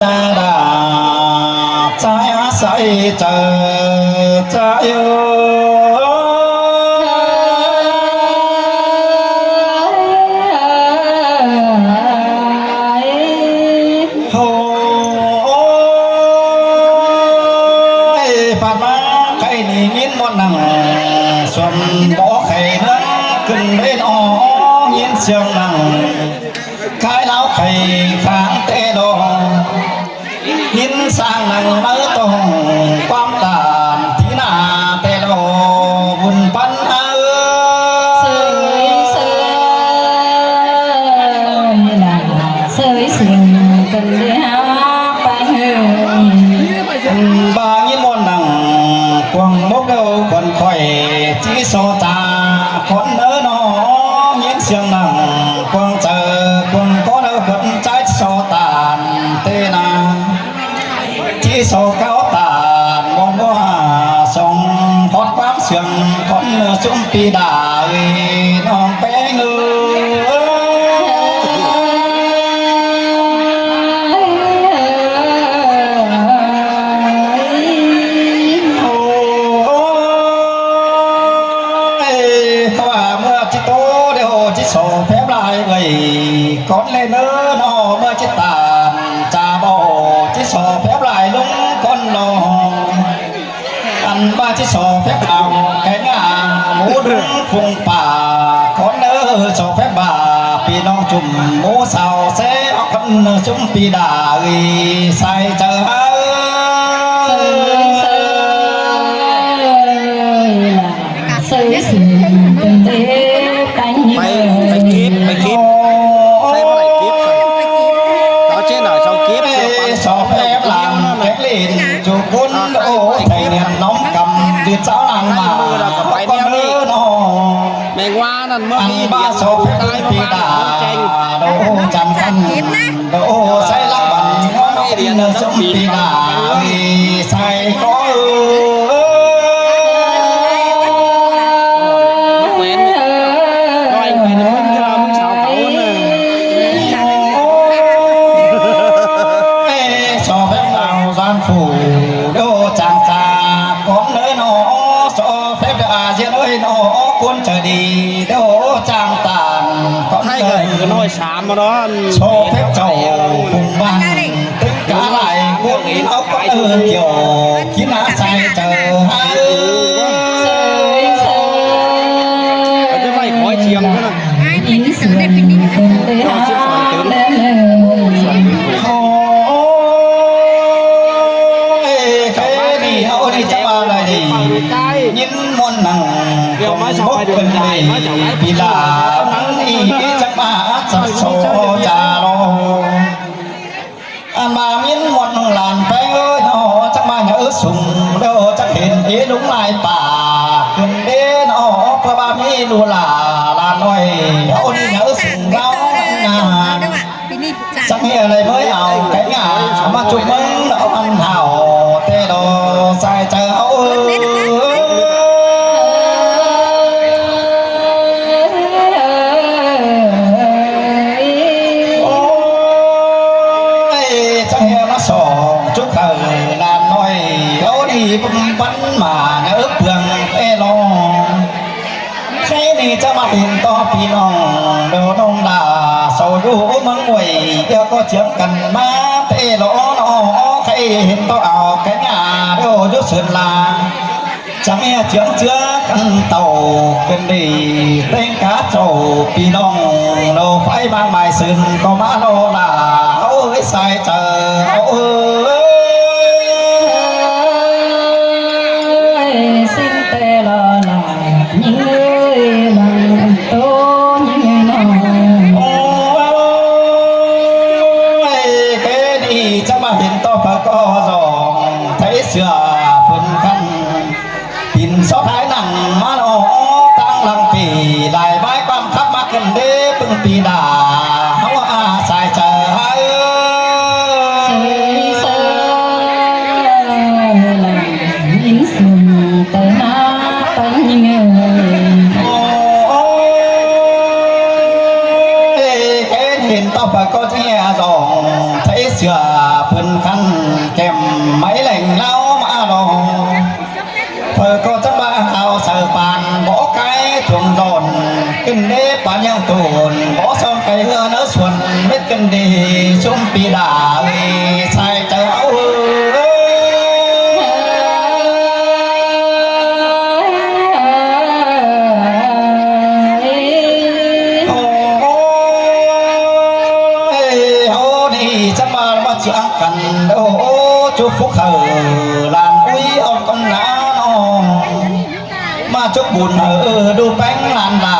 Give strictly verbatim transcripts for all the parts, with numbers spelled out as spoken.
đa đa, sai sai chaư, sai ơi. Hô ơi, phạt mă khay ꞌnị ꞌnghín ꞌmuôn nẳng, xuôn bó khay nắng ꞌcứn ꞌlến ó, ꞌnghín siêng nẳng. Khái ꞌláo khay kháng té đo, ꞌnghín sang nẳng máư tông, ꞌquám ꞌtan tí nả té đo, bun păn ơ. Sới sới nẳng, sới sới cơn đế há pay hơi. Ba ꞌnghín ꞌmuôn nẳng, cuông mốc đâu khuôn khỏi, ꞌchí so ta, khuôn ơ nó, ꞌnghín siêng nẳng, cuông chaư, cuông có đâu khuôn, ꞌchái so ꞌtan té nả. ꞌChí so cáo ꞌtan, ꞌmuôn ꞌmứa, song hót ꞌquám siêng, khuôn ꞌsúm pi đa, ơi, ꞌnọng ꞌpéng ơi. Ôi, khóa ꞌmứa ꞌchí ꞌtố đeo ꞌchí so phép lai ơi, cón ꞌlến ơ nó ꞌmứa ꞌchí ꞌtan, cha báu ꞌchí so phép lai ꞌlung cón lo. Ăn ꞌmá ꞌchí so phép ꞌláo, khéng a, mú đúng phung pả, cón ơ, so phép ꞌva, ꞌpi ꞌnọng ꞌchum mú sao sé, ꞌcón ꞌsúm pi đa, ơi, sai chaư há. Sới sới nẳng, sới sới cơn đế pay hơi. Phải, phải kíp, phải kíp. Phải, phải kíp. Đó chứ, nói sau kíp, ê, sau phép ꞌláng, kéng ꞌlịn, ꞌchu cốn, ơ, ơ, ơ, thảy niên nóm căm, ꞌchư cháo lăng mả, ꞌcón ơ nó. Mẹ ngoa ꞌnặn ꞌmứa ăn ꞌmí ba sau phép ꞌláng pi đa, đô chăn khăn, đô sai lắc bắn, ꞌcón ơ ꞌsúm pi đa, ơi, sai có ơi. Ôi, so phép ꞌláo ꞌdoan phủ, đô chang cha, cón ơ nó, so phép đa ꞌdiến ơi nó, cốn chaư đi, đô chang ꞌtan, cón ơ. Thái gửi cứ nói xám mà đó. So phép chảu phung ꞌváng, ꞌtếng cá lai, ꞌcốn ơ ꞌcón ơ, kiểu, kin ná sai chaư há. Sới sới. Ơ, chứ mày khói chiêng thế này. Ôi, cái đi, ôi, đi, chắc là này đi. ꞌNgín ꞌmuôn nẳng, bốc cơn đi, pi đa, mắng đi, chắc là át sặc so cha lo. Ăn ꞌmá ꞌnghín ꞌmuôn nẳng lan pay ơi, nó, chắc ꞌmá nháư sung, đô, chắc hên, ê, lúng lai pả, cơn đế, nó, ꞌpưa ꞌva ꞌmí lu la, lan ơi, ôi, đi nháư sung, ꞌláo, ngà. Chắc ꞌnị ꞌlới ꞌmới au, kéng a, ꞌmá ꞌchum ꞌmớng, nó ăn hảo, té đo, sai chaư, ơ. Ôi, chắc ꞌnị ꞌmá song, ꞌchu khay, lan ơi, ôi, đi bum bắn mà, nó ướp bương, té lo. Khay ꞌnị chắc ꞌmá hên ꞌto ꞌpi ꞌnọng, đô ꞌnọng đa, sau dú ꞌmướng uối, ꞌcọ ꞌchí căn ꞌmá, té lo nó, khay hên ꞌto au, kéng a, đô dú sưn la. Chắng ꞌnị ꞌchí ꞌchưa căn tảu, cơn đi, ꞌtếng cá chảu, ꞌpi ꞌnọng, đô phải ꞌmáng mai sưn, ꞌcọ ꞌmá lo la, ôi, sai chaư, ôi. Ôi, xin té lo la. ꞌNhính ơi, lăng tô ꞌnhính ơi nó. Ôi, khay ꞌnị chắc ꞌmá hên ꞌto pha ꞌcọ dong, thấy sửa phun khăn. Pin sót hái nẳng ꞌmá lo, tang lăng pỉ, lai bái ꞌquám khắp ꞌmá cơn đế ꞌpứng pi đa, ꞌháu a sai chaư há. Sới sới, lăng ꞌnhính sung tơ há pay ꞌnhính ơi. Ôi, khen hên ꞌto pha ꞌcọ ꞌchí dong, thấy sửa phun Khăn kẻm máy lẻng lao mă lo. Phở ꞌcọ chắng ꞌva hao saư pang bó cái chuông đón. Kinh đế pán yang tùn bó song cái hưa nớ xuân mết kinh đi sum pi đà ơi sai chaư áo ơi. Ôi, ôi, đi chắng ꞌva ꞌmá chắng căn đô chúc phúc hảư lan ui ón ꞌcốn ná ꞌnọ. ꞌMá chúc bun hảư đu ꞌpéng lan đà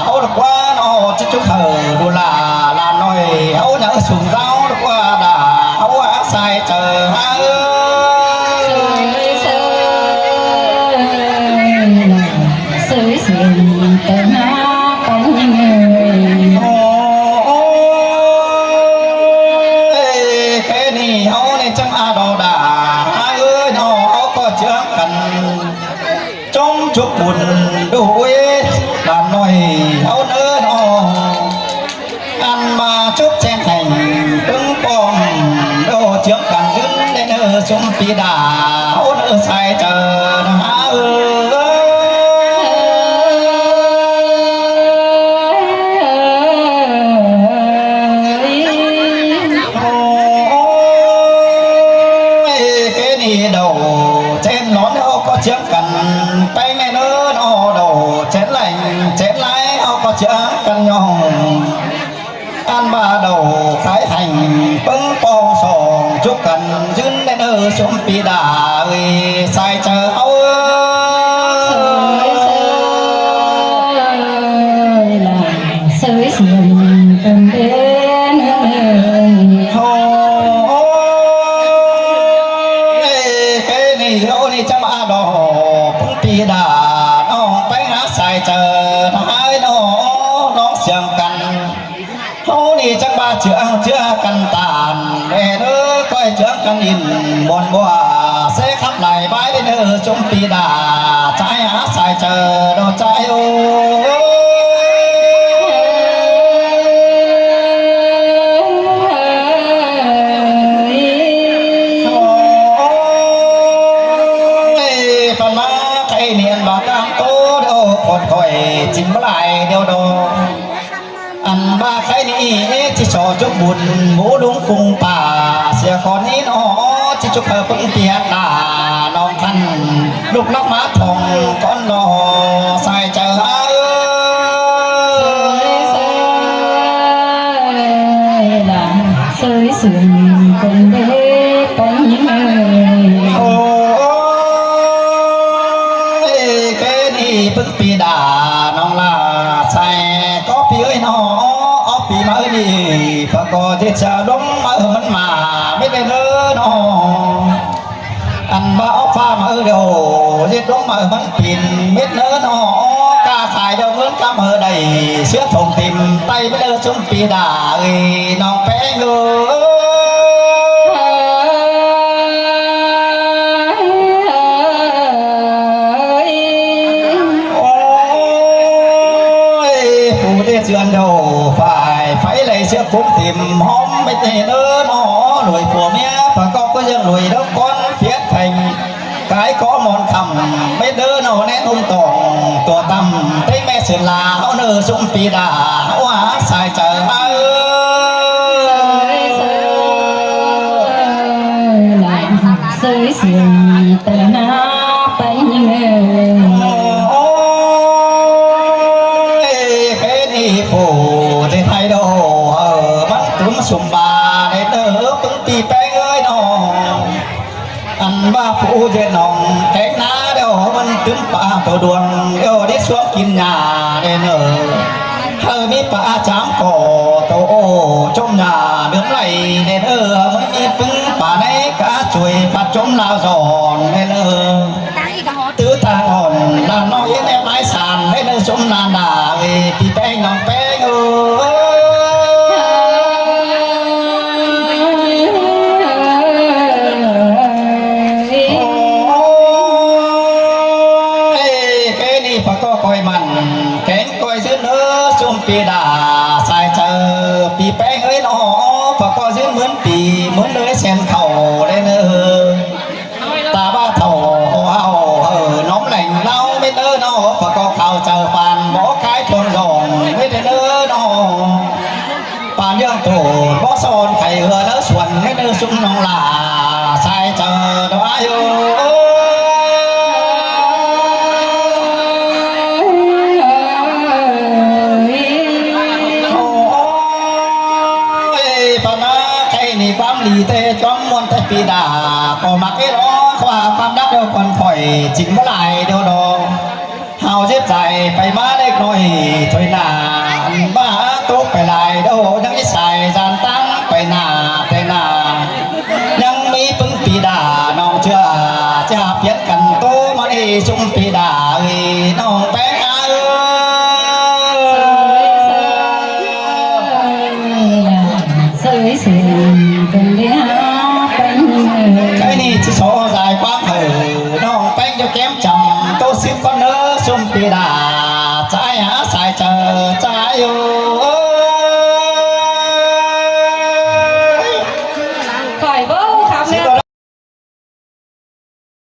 ꞌháu ꞌlặc ꞌquá ꞌnọ. Chúc chúc hảư đu là lan ꞌnọi ꞌháu nhớ sung dao ꞌlặc ꞌquá đà ꞌháu ꞌa sai chaư hả ơi. Sới sới tơ ná tơ nhing ơi. Ôi, khé ꞌnị ꞌháu ꞌnị chắng a đo đà hả ơi ꞌnọ. ꞌHáu ꞌcọ chướng căn chóng chúc bun đu ꞌuế đà ꞌnọi ꞌháu ꞌnớ ꞌnọ. Ăn ꞌmá chúc chén thành ꞌpứng pom đô chướng căn ứn đê ꞌnớ sum pi đà ꞌháu ꞌnớ sai chaư hả ơi. Ôi, khé ꞌnị đổ chén nón ꞌháu ꞌcọ chướng căn ꞌpéng ꞌnớ ꞌnọ, đổ chén lẻng chén lai ꞌháu ꞌcọ chướng căn ꞌnọng. Ăn ꞌva đổ khái thành ꞌpứng pom song chúc căn ứn đê ꞌnớ sum pi đà ơi sai chaư ꞌháu ơi. Sới sới tơ ná tơ nhing ơi. Ôi, khé ꞌnị ꞌháu ꞌnị chắng a đo ꞌpứng pi đà ꞌnọng ꞌpéng hả sai chaư hả ơi ꞌnọ. ꞌNọng siêng căn ꞌháu ꞌnị chắng ꞌva chướng chướng căn ꞌtan đê ꞌnớ ꞌcoi chướng căn in muôn ꞌmua ꞌsớ khắp lai bái đê ꞌnớ sum pi đà sai hả sai chaư đo sai ơi. Ôi, păn ꞌmá khé ꞌnị ăn ꞌva cang ꞌtố đô khốn khỏi chính ꞌmá lai điêu đô. Ăn ꞌva khé ꞌnị ꞌchí so chúc bun mú đúng phung pả sia con ꞌnị ꞌnọ. ꞌChí chúc hảư ꞌpứng pi hả đà ꞌnọng khăn lục lắc ꞌmá thong con ꞌnọ sai chaư hả ơi. Sới sới tơ ná tơ nhing ơi. Ôi, khé ꞌnị ꞌpứng pi đà ꞌnọng ꞌla sai ꞌcọ pi ơi ꞌnọ. Ók pi ꞌmá ơi ꞌnị phả ꞌcọ ꞌdệt chaư đốm ꞌmá ơi ꞌmắn ꞌmá mết đê ꞌnớ ꞌnọ. Ăn ꞌva ók pha ꞌmá ơi điêu ꞌdệt đốm ꞌmá ơi ꞌmắn pin mết ꞌnớ ꞌnọ. Cá khai điêu ꞌngớn cá ꞌmá ơi đảy ꞌsứa thông tìm ꞌtay mết ꞌnớ sum pi đà ơi ꞌnọng ꞌpéng ơi. Ôi, phủ đê dươn đô phải phải lây ꞌsứa cúng tìm hóm mết đê ꞌnớ ꞌnọ. Lui phủ ꞌmía phả ꞌcọ ꞌcọ ꞌdương lui đốc con phiết thành cái có mòn khăm mết đớ ꞌnọ nén hung tỏng tua tăm tếng ꞌmé sươn la ꞌháu ꞌnớ sum pi đà ꞌháu hả sai chaư hả ơi. Sới sới tơ ná tơ nhing ơi. Ôi, khé ꞌnị phủ ꞌdệt thái đô hảư ꞌmắn tủm sum ba đê ꞌnớ ꞌpứng pi ꞌpéng ơi ꞌnọ. Ăn ꞌva phủ ꞌdệt ꞌnọng kéng ná điêu ꞌmắn tứm pả tô đuông điêu đít suống kin nhà đê ꞌnớ. Hảư ꞌmí pả chám ꞌcọ tô ô chôm nhà đưm lay đê ꞌnớ. ꞌMắn ꞌmí ꞌpứng pả ꞌnị cá chuối pắt chôm lao dọn đê ꞌnớ. Tứ tang ỏn là nói yên em ái sàn đê ꞌnớ sum lan đà ơi pi ꞌpéng ꞌnọng ꞌpéng ơi. Ôi, khé ꞌnị phả ꞌcọ ꞌcoi mẳn kéng ꞌcoi dưn ꞌnớ sum pi đà sai chaư pi ꞌpéng ơi ꞌnọ. Phả ꞌcọ dưn ꞌmướn pi ꞌmướn ơi sen khảu Ổ bó son khay ưa nớ suôn nớ nớ sung nong lả sai chơ đó ai ơi. Ôi, bà nó khay nỉ quam lì tê chóng muôn tê pì đà. Có mặc cái đó khoa quam đắc đâu còn khỏi chỉnh bó lại đâu đó. Hao dếp dạy pay ꞌmá đếc ꞌnọi thôi nả, ꞌmá tốc pay lai đô ꞌnhắng dếp dạy gian ꞌtáng pay nả tê nả. ꞌNhắng ꞌmí ꞌpứng pì đả ꞌnọng ꞌchưa, ꞌchưa piến căn tô ꞌmắn ê sung pì đả ơi ꞌnọng ꞌpéng a ơi. Sới sới, cần đi hao ꞌpéng. Cái này chứ số dài quang hở, ꞌnọng ꞌpéng cho kém chậm, tô xíp con nớ sung pì đả, trái há sai chơ, trái ơi.